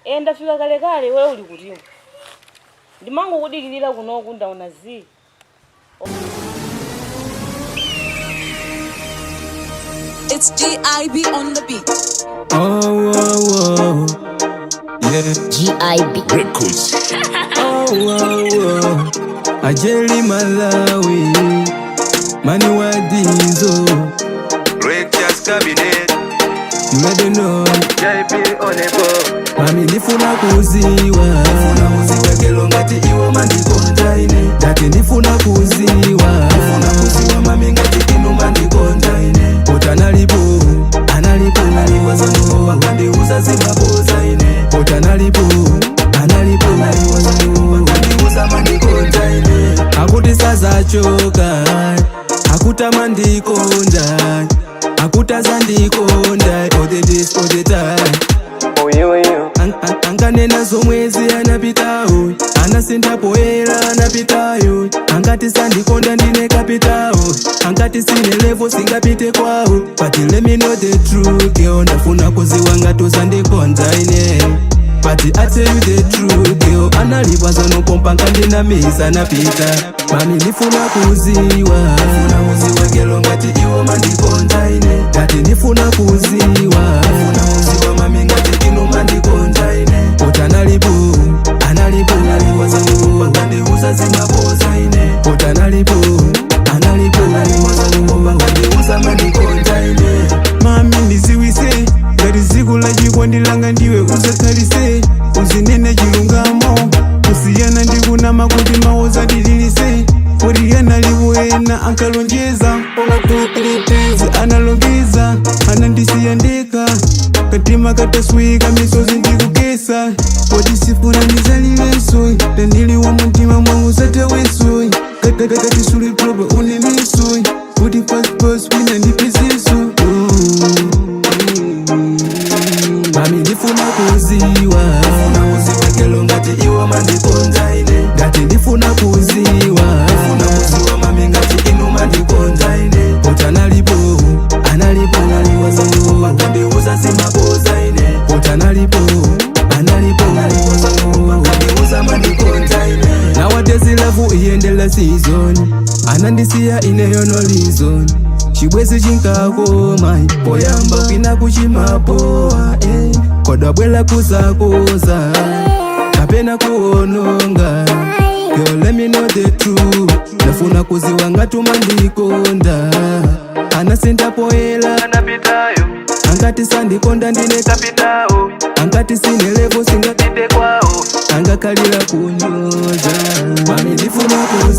E, ndafika kalekale. Iwe uli kutiwo? Ndimangokudikirira kunoku, ndaona zi. It's GIB on the beat. Oh, oh, oh. Yeah. GIB. Records. Oh, oh, oh. Ajeli Malawi. Mani wa Dizo. Rectors Cabinet. You already know. JP on the go. Mami, ndifuna kuziwa. Ndifuna kuziwa kelo ngati iwo mandikonda ine. Ndati ndifuna kuziwa. Ndifuna kuziwa, mami, ngati inu mandikonda ine. Kuti analipo, analipo, analipo zanu wakandiuza zimapoza ine. Kuti analipo, analipo, analipo zanu wakandiuza mandikonda ine. Akuti sazachoka, akutama ndikonda, akutazandikonda all the days, all the time. Anganena zomwezi anapitawo, anasindapoera anapitayo. Angati sandikonda ndine kapitawo, angati sine level singapite kwawo. But let me know the truth, girl. Ndafuna kuziwa ngati uzandikonda ine. But I tell you the truth, girl. Analipa zanopompa ngandinamiza anapita. Mami, ndifuna kuziwa. Ndifuna kuziwa girl ngati iwo mandikonda ine. Ngati ndifuna kuziwa. Ndifuna kuziwa, mami, ngati inu mandikonda ine. Kuti analipo, analipo, analipo zanu wakandiuza zimapoza ine. Kuti analipo, analipo, analipo zanu wakandiuza mandikonda ine. Mami, ndiziwise ngati dziko la chikondi langa ndiwe uzakhalise. Uzinene chilungamo kusiyana ndi kunama kuti mawu zadililise. Kuti analipo ena ankalonjeza onga 2 3 days analongeza, anandisiya ndekha, katima kataswika, misozi ndikukesa. Poti sifuna ndizalilenso, tandiliwa mumtima mwangu zateweso. Katisuli proper uneneso kuti fast wina ndipezeso. Mami, ndifuna kuziwa. Ndifuna kuziwa girl ngati iwo mandikonda ine. Ngati ndifuna kuziwa. Ndifuna kuziwa, mami, ngati inu mandikonda ine. Kuti analipo, analipo, analipo zanu wakandiuza zimapoza ine. Kuti analipo, analipo, analipo zanu wakandiuza mandikonda ine. Nowadays love iyendela season. Anandisiya ineyo no reason. Chibwezi chinkakoma poyamba kwina kuchimapoa, eh. Kodwabwela kuzakoza kapena kuononga. Yo, let me know the truth. Ndafuna kuziwa ngati umandikonda. Anasindapoela Anapitayo. angati sandikonda ndine Kapitao. angati sine level singapite Pite kwao. angakalira kunyoza. Mami, ndifuna kuziwa.